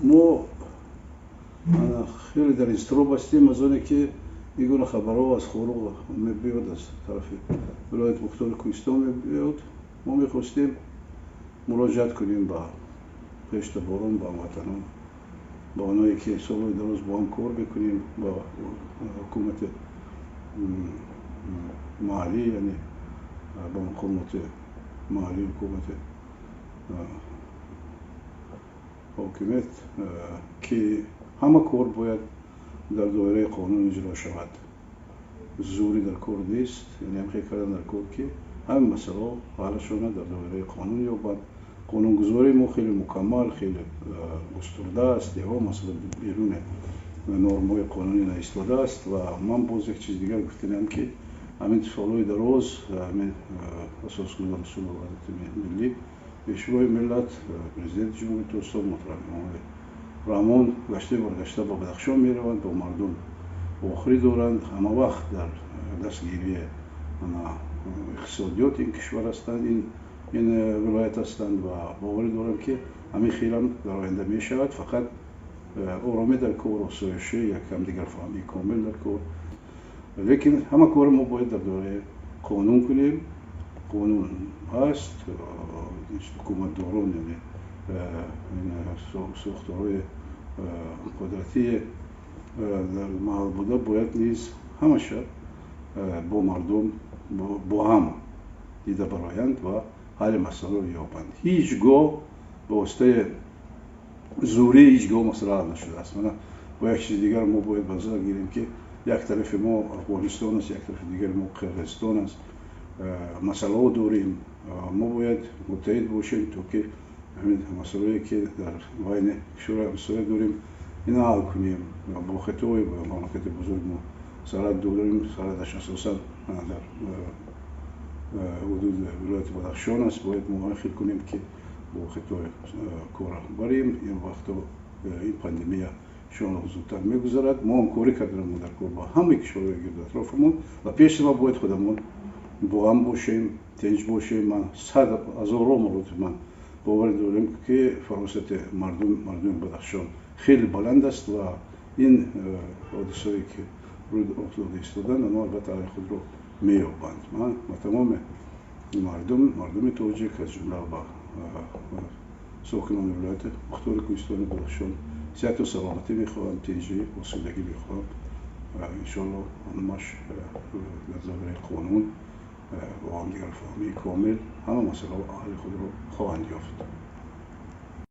Мо хеле дар изтироб ҳастем аз оне, ки ин гуна хабарҳо аз Хоруғ мебиёд, аз тарафи Вилояти Мухтори Кӯҳистон мебиёд. Мо мехостем муроҷиат кунем ба хештаборон, ба ҳамватанон, ба оное, ки солҳои дароз бо ҳам кор мекунем, ба ҳукумати маҳаллӣ, яъне ба мақомоти маҳаллии ҳукумати ҳокимият, ки ҳама кор бояд дар доираи қонун иҷро шавад. Зӯрӣ дар кор нест, яъне ҳамхел кардан дар кор, ки ҳамин масъалаҳо ҳаллашона дар доираи қонун ёбанд. Қонунгузории мо хеле мукаммал, хеле густурда аст, ягон масъала беруни нормҳои қонунӣ наистодааст. Ва ман боз як чизи дигар гуфтанам, ки ҳамин солҳои дароз ҳамин асосгузори сулҳу ваҳдати миллӣ, Пешвои миллат, Президенти Ҷумҳурии Тоҷикистон муҳтарам Эмомалӣ Раҳмон гаштаю баргашта ба Бадахшон мераванд, бо мардум вохӯрӣ доранд, ҳама вақт дар дастгирии иқтисодиёти ин кишвар ҳастанд, ин вилоят ҳастанд ва боварӣ дорам, ки ҳамин хелам дар оянда мешавад. Фақат оромӣ дар кор, осоишӣ, як ҳамдигарфаҳмии комил дар кор. Лекин ҳама корро мо бояд дар доираи қонун кунем. Қонун ҳаст, ҳукуматдорон, яъне сохторҳои қудратии дар маҳал буда бояд низ ҳамаша бо мардум бо ҳам дида бароянд ва ҳалли масъаларо ёбанд. Ҳеҷ гоҳ ба воситаи зӯрӣ ҳеҷ гоҳ масъала ҳал нашудааст. Мана бо як чизи дигар мо бояд ба назар гирем, ки як тарафи мо Афғонистон аст, як тарафи дигари мо Қирғизистон аст, масъалаҳо дорем. Мо бояд муттаҳид бошем, то ки ҳамин масъалае, ки дар байни кишварҳои ҳамсоя дорем, ина ҳал кунем. Бо Хитой, бо мамлакати бузург мо сарҳад дорем, сарҳадаш асосан дар ҳудуди вилояти Бадахшон аст. Бояд мо хел кунем, ки бо Хитой кор барем. Ин вақто ин пандемия иншоалло зудтар мегузарад. Мо ҳамкорӣ карданамон дар кор бо ҳамаи кишварҳои гирду атрофамон ва пеш аз ҳама бояд худамон бо ҳам бошем, тинҷ бошем. Ман сад ҳазорҳо маротиба ман боварӣ дорем, ки фаросати мардуми Бадахшон хеле баланд аст ва ин ҳодисае, ки рӯй дода истоданд, онҳо албатта ҳалли худро меёбанд. Ман ба тамоми мардуми тоҷик, аз ҷумла ба сокинони Вилояти Мухтори Кӯҳистони Бадахшон сиҳату саломатӣ мехоҳам, тинҷӣ, осудагӣ мехоҳам. Иншоалло, ҳамаш дар доираи қонун, бо ҳамдигарфаҳмии комил ҳама масъалаҳо ҳалли худро хоҳанд ёфт.